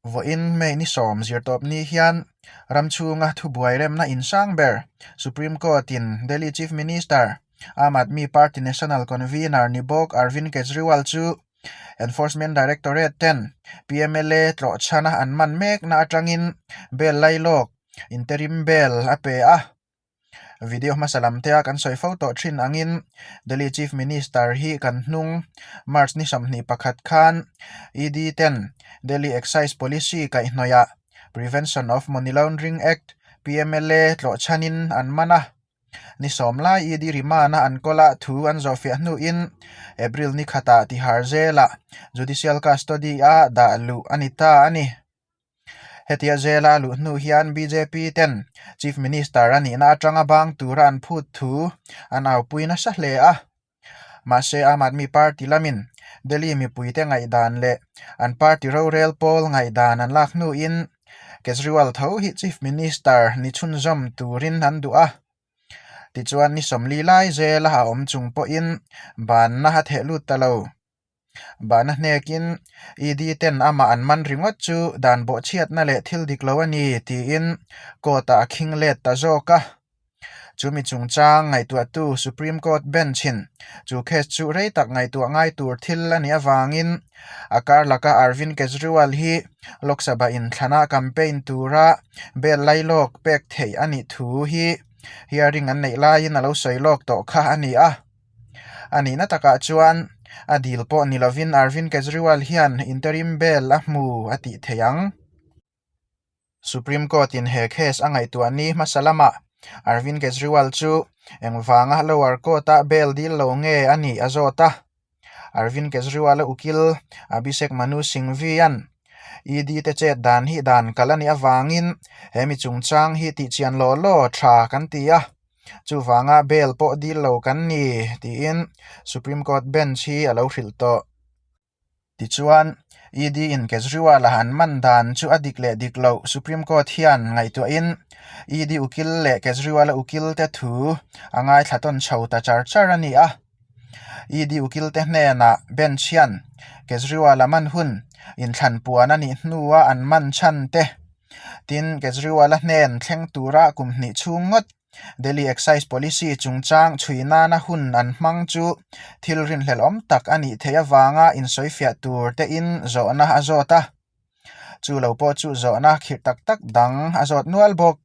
Vawiin May ni sawm zirtawp ni hian ram chhunga thubuai remna insang ber Supreme Court-in Delhi Chief Minister, Aam Aadmi Party National Convener ni bawk Arvind Kejriwal chu Enforcement Directorate ten PMLA tlawhchhana an man mekna atangin bail lailawk, interim bail, a pe a. Video hmasa lam te a kan sawi fo tawh thin angin Delhi Chief Minister hi kan hnung March ni 21 khan ED ten Delhi Excise Policy kaihhnawih ah Prevention of Money Laundering Act, PMLA, tlawh chhanin an man a. Ni sawm lai ED remand a an kawl ah thu an zawhfiah hnuin April ni khatah Tihar Jail-ah Judicial Custody a dah luh a ni ta a ni. Hetia zela luh hnu hian bjp ten Chief Minister a nihna atanga bang tura an phut thu an aupui nasa hle a. Mahse Aam Aadmi Party lamin Delhi mipuite ngaihdan leh an party rorel pawl ngaihdan an lak hnuin Kejriwal tho hi Chief Minister ni chhunzawm turin an duh a. Tichuan ni 40 lai zela a awm chung pawhin banna a theh lut ta lo. Bahna hnekin ED ten amah an man ringawt chu dan bawhchhiatna leh thil dik lo a ni tiin court-ah a khing let ta zawk a. Chumi chungchang ngaihtuahtu Supreme Court bench-in chu case chu rei tak ngaihtuah ngai tur thil a nih avangin a kar laka Arvind Kejriwal hi Lok Sabha inthlana campaign tura bail lailawk pek theih a nih thu hi hearing an neih laiin a lo sawi lawk tawh kha a ni a. A nihna takah chuan a dil pawh ni lovin Arvind Kejriwal hian interim bail a hmu a tih theih ang. Supreme Court-in he case a ngaihtuah ni hmasa lamah Arvind Kejriwal chu engvanga lower court-a bail dil lo nge a nih a zawt a. Arvind Kejriwal-a ukil Abhishek Manu Singhvi-a'n ED te chet dan hi dan kal a nih avangin he mi chungchang hi tihchian law law tha kan ti a. Chuvanga bail pawh dil lo kan ni, tiin Supreme Court bench hi a lo hrilh tawh. Tichuan, ED in Kejriwal a han man dan chu a dik leh dik loh Supreme Court hian ngaihtuahin ED ukil leh Kejriwal a ukil te thu a ngaithla tawn chho ta char char a ni a. ED ukil te hnenah bench hian Kejriwal a man hun inthlan puan a nih hnua an man chhan te Tin, Kejriwal-a hnen thleng tura kum hnih chhung ngawt Delhi Excise Policy chungchang chhui nana hun an hmang chu thil rinhlelhawm tak a nih theih avanga insawifiah tur tein zawhna a zawt a. Chu lo pawh chu zawhna khirh tak tak dang a zawt nual bawk.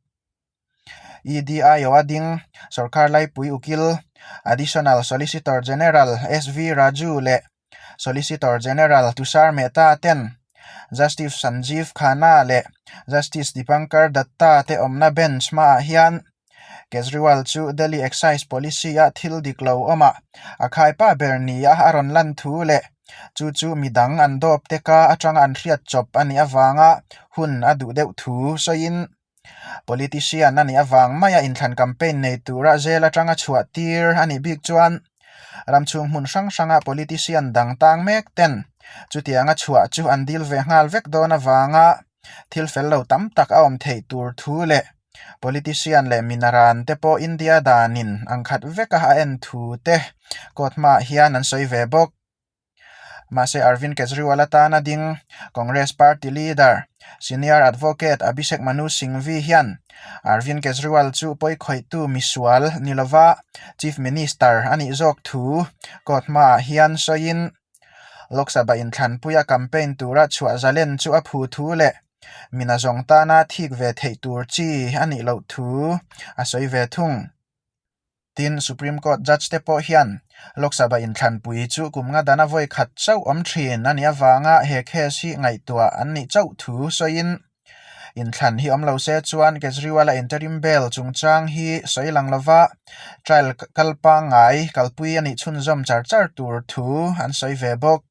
EDIO a ding Sorkar Laipui Ukil Additional Solicitor General SV Raju leh Solicitor General Tushar Mehta ten Justice Sanjeev Khanna leh Justice Dipankar Datta te awmna bench hmaah hian Kejriwal chu Delhi Excise Policy-a thil dik lo awmah a khaipa ber nia a rawn lan thu leh chu chu midang an dawp te ka atanga an hriat chawp a nih avanga hun a duh deuh thu sawiin Politician a nih avang maia inthlan campaign nei tura jail atanga chhuah tir a nih bik chuan ram chhung hmun hrang hranga politician dang tang mek ten chutianga chhuah chu an dil ve nghal vek dawn avanga thil fel lo tam tak a awm theih tur thu leh politician leh minaran te pawh India danin ang khat veka a en thu te court hmaah hian an sawi ve bawk. Mahse Arvind Kejriwal atana ding Congress party leader, senior advocate Abhishek Manu Singhvi hian Arvind Kejriwal chu pawikhawihtu misual ni lova Chief Minister a nih zawk thu court hmaah hian sawiin Lok Sabha inthlanpuia campaign tura chhuah zalen chu a phu thu leh mina zawng tana thik ve theih tur chi a nih loh thu a sawi ve thung. Tin, Supreme Court judge te pawh hian Lok Sabha inthlanpui chu kum nga dana vawi khat chauh awm thin a nih avanga he case hi ngaihtuah an nih chauh thu sawiin inthlan hi awm lo se chuan Kejriwal-a interim bail chungchang hi sawi lang lova trial kal pangngai kalpui a nih chhunzawm char char tur thu an sawi ve bawk.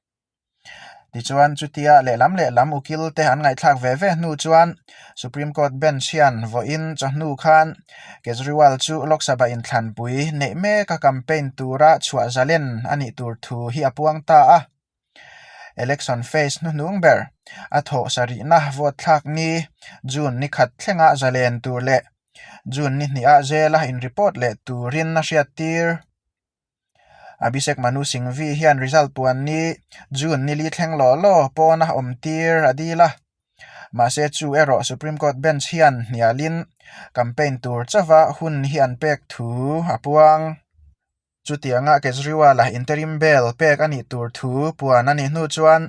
Tichuan, chutia lehlam lehlam ukil te an ngaihthlak ve ve hnu chuan Supreme Court bench hian vawiin chawhnu khan Kejriwal chu Lok Sabha inthlanpui neih meka campaign tura chhuah zalen a nih tur thu hi a puang ta a. Election phase hnuhnung ber a thawh sarihna vote thlak ni June ni khat thlenga zalen tur leh June ni hniha jail-a in report leh turin a hriattir. Abhishek Manu Singhvi hian result puan ni June ni li thleng law law pawna awm tir a dil a. Mahse chu erawh Supreme Court bench hian hnialin campaign tur chauha hun hi an pek thu a puang. Chutianga Kejriwal-a interim bail pek a nih tur thu puan a nih hnu chuan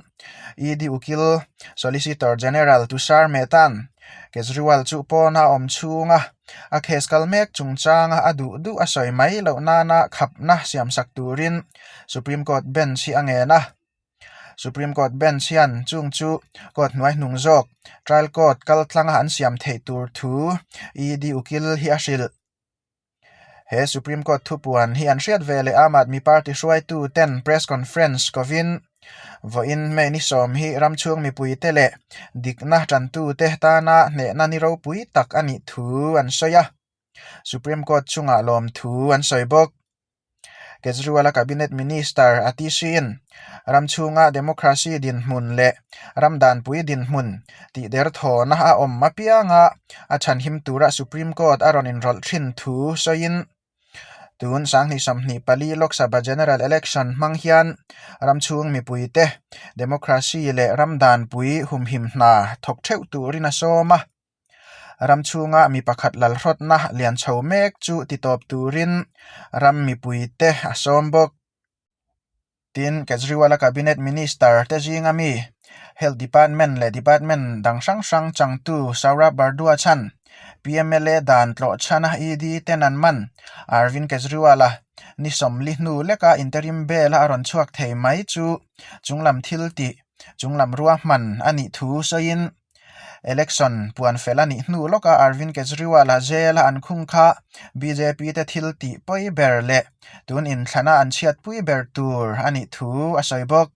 ED ukil Solicitor General Tushar Mehta'n Kejriwal chu pawna awm chhunga a case kal mek chungchanga a duh duh a sawi mai loh nana khapna siamsak turin Supreme Court bench hi a ngen a. Supreme Court bench hian chung chu court hnuai hnung zawk trial court kal tlanga an siam theih tur thu ED ukil hi a hrilh. He Supreme Court thupuan hi an hriat ve leh Aam Aadmi Party hruaitu ten press conference kovin vawiin May ni sawm hi ramchhung mipuite leh dikna tantute tana hnehna ni ropui tak a nih thu an sawi a, Supreme Court chungah lawmthu an sawi bawk. Kejriwal-a Cabinet Minister a tisiin ram chhunga democracy dinhmun leh ram danpui dinhmun tih derthawna a awm apianga a chhanhim tura Supreme Court a rawn inrawlh thin thu sawiin tun 2024 Lok Sabha General Election hmang hian ram chhung mipuite democracy leh ram danpui humhim hna thawk theuh turin a sawm a. Ram chhunga mi pakhat lalhrawtna lian chho mek chu titawp turin ram mipuite a sawm bawk. Tin, Kejriwal-a Cabinet Minister te zinga mi Health Department leh Department dang hrang hrang changtu Saurabh Bhardwaj chan PMLA dan tlawh chhana ED ten an man Arvind Kejriwal-a ni sawmli hnu leka interim bail-a a rawn chhuak thei mai chu chunglam thil tih chunglam ruahman a nih thu sawiin Election puan fel a nih hnu lawka Arvind Kejriwal-a jail-a an khung kha bjp te thil tih pawi ber leh tun inthlana an chhiatpui ber tur a nih thu a sawi bawk.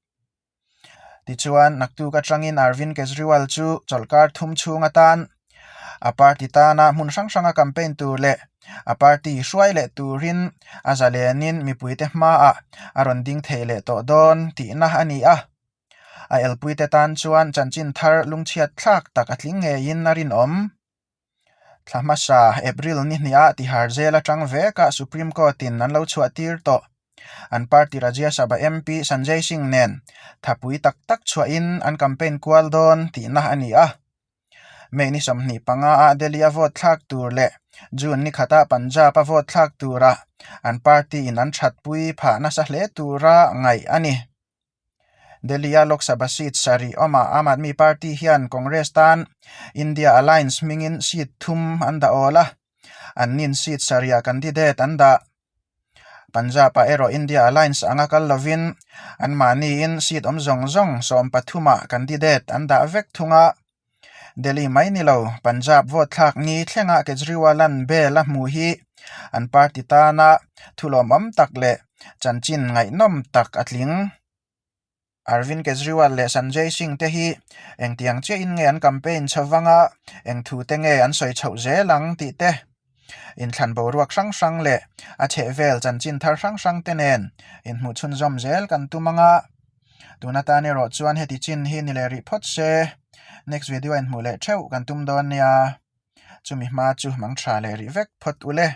Tichuan, naktuk atangin Arvind Kejriwal chu chawlhkar thum chhung atan a party tana hmun hrang hranga campaign tur leh a party hruai leh turin a zalenin mipuite hmaah a rawn ding thei leh tawh dawn tihna a ni a. A elpuite tan chuan chanchin thar lungchhiat thlak tak a tling ngeiin a rinawm. Thla hmasa April ni hniah Tihar Jail atang vekah Supreme Court-in an lo chhuah tir tawh. An party Rajya Sabha MP Sanjay Singh nen thapui tak tak chhuahin an campaign kual dawn tihna a ni a. May ni 25 ah Delhi a vote thlak tur leh June ni khatah Punjab a vote thlak turah an party in an thatpui phah nasa hle tura ngaih a ni. Delhi-a Lok Sabha seat sarih awmah Aam Aadmi Party hian Congress tan India Alliance hmingin seat thum an dah awl a, an nin seat sarihah candidate an dah. Punjab-ah erawh India Alliance anga kal lovin anmahniin seat awm zawng zawng sawmpathumah candidate an dah vek thung a. Delhi mai ni lo, Punjab vote thlak ni thlenga Kejriwal-a'n bail a hmuh hi an party tana thulawmawm tak leh chanchin ngaihnawm tak a tling. Arvind Kejriwal leh Sanjay Singh te hi engtiang chiahin nge an campaign chho vanga eng thu te nge an sawi chhoh zel ang tih te, inthlan boruak hrang hrang leh a chhehvel chanchin thar hrang hrang te nen inhmuh chhunzawm zel kan tum anga. Tun atan erawh chuan heti chin hi ni leh rih phawt se, next video a inhmuh leh theuh kan tum dawn nia. Chumi hma chu mang tha leh rih vek phawt ule.